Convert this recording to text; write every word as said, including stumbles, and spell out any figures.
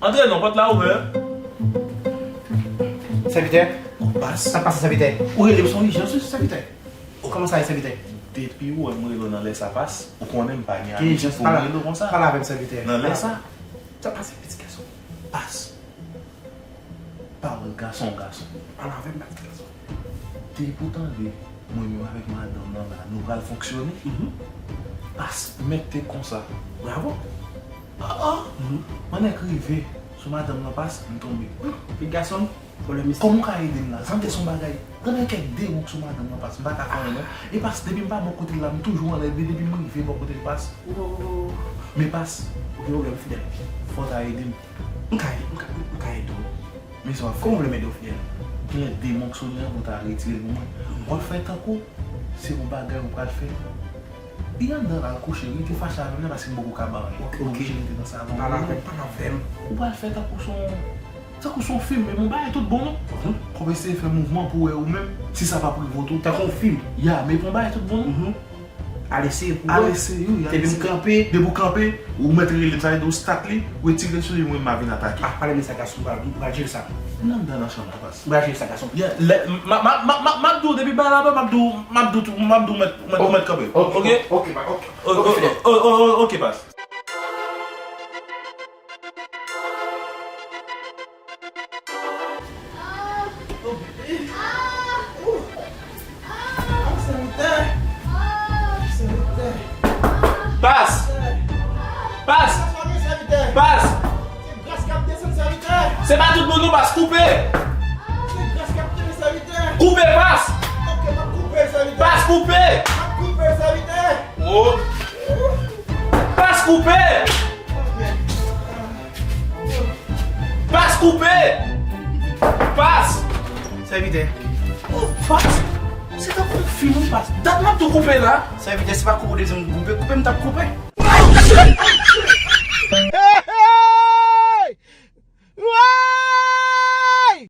Antre non, pòt la ouvè. Sèvitè. Ou pas. Sa pase, sèvitè? Ou rele m, se yon ijans wi, sèvitè. Kòman sa ye, sèvitè? Depi ou wè m rele w nan lè sa, pas, ou konnen m pa gen abitid pou m rele w konsa. Pale avè m, sèvitè. Nan lè sa. Sa pase, pitit gason? Pas. Pawòl gason, gason. Pale avè m, pitit gason. Depi w tande mwen menm avèk madanm nan la, nou pral fonksyone. Pas, mèt te konsa. Bravo. Ah, ah. Mwen nèk rive sou madanm nan, pas, m tonbe. Pitit gason, pwoblèm isi. Kòman w ka ede m la? Tande, se yon bagay. Tande kèk demon k sou madanm nan, pas, m pa ka fè anyen non. E pas, depi m pa bò kote l la, m toujou anlè, epi depi m rive bò kote l, pas. Men pas. Ou gen pwoblèm, Fidèl. Fò w ta ede m. M ka, m ka, m ka ede w. Men sa w ap fè. Kòman w vle m ede w, Fidèl? Gen demon k sou li an pou w ta retire l pou mwen. W ap fè tankou se yon bagay ou pral fè. Li anndan la, l kouche, rete fache avè m la, paske m poko ka ba w anyen. Ok, ok. Ou oblije rete nan salon. Pale avè m, pale avè m. Ou pral fè tankou se yon, tankou se yon fim, men bon bagay tout bon non. Kòm eseye fè mouvman pou w wè ou menm, si sa p ap rive w tou. Tankou yon fim. Ya, men bon bagay tout bon non. Al eseye pou wè. Al eseye wi, al eseye. Depi m kanpe. Depi w kanpe, ou mèt rele m, sa vle di ou stat li, ou retire l sou li, mwen m a vin atake. Ah, pale m de sa, gason, m pral, m pral jere sa. Li anndan nan chanm nan, pas. M pral jere sa, gason. Yeah, lè, m a, m a, m a, m a, m ap di w, depi bagay la bon, m ap di w, m ap di w tou, m ap di w mèt, mèt, mèt kanpe. Ok, ok, ok, ok, pas. Pas! Pas! Pas! Se pa tout moun non, pas, koupe! Koupe, pas! Pas, koupe! Oh! Pas, koupe! Pas, koupe! Pas! Sèvitè. Oh, pas! Se tankou yon fim wi, pas. Dat m ap tou koupe la. Sèvitè, se pa koupe w te di m koupe, koupe m t ap koupe.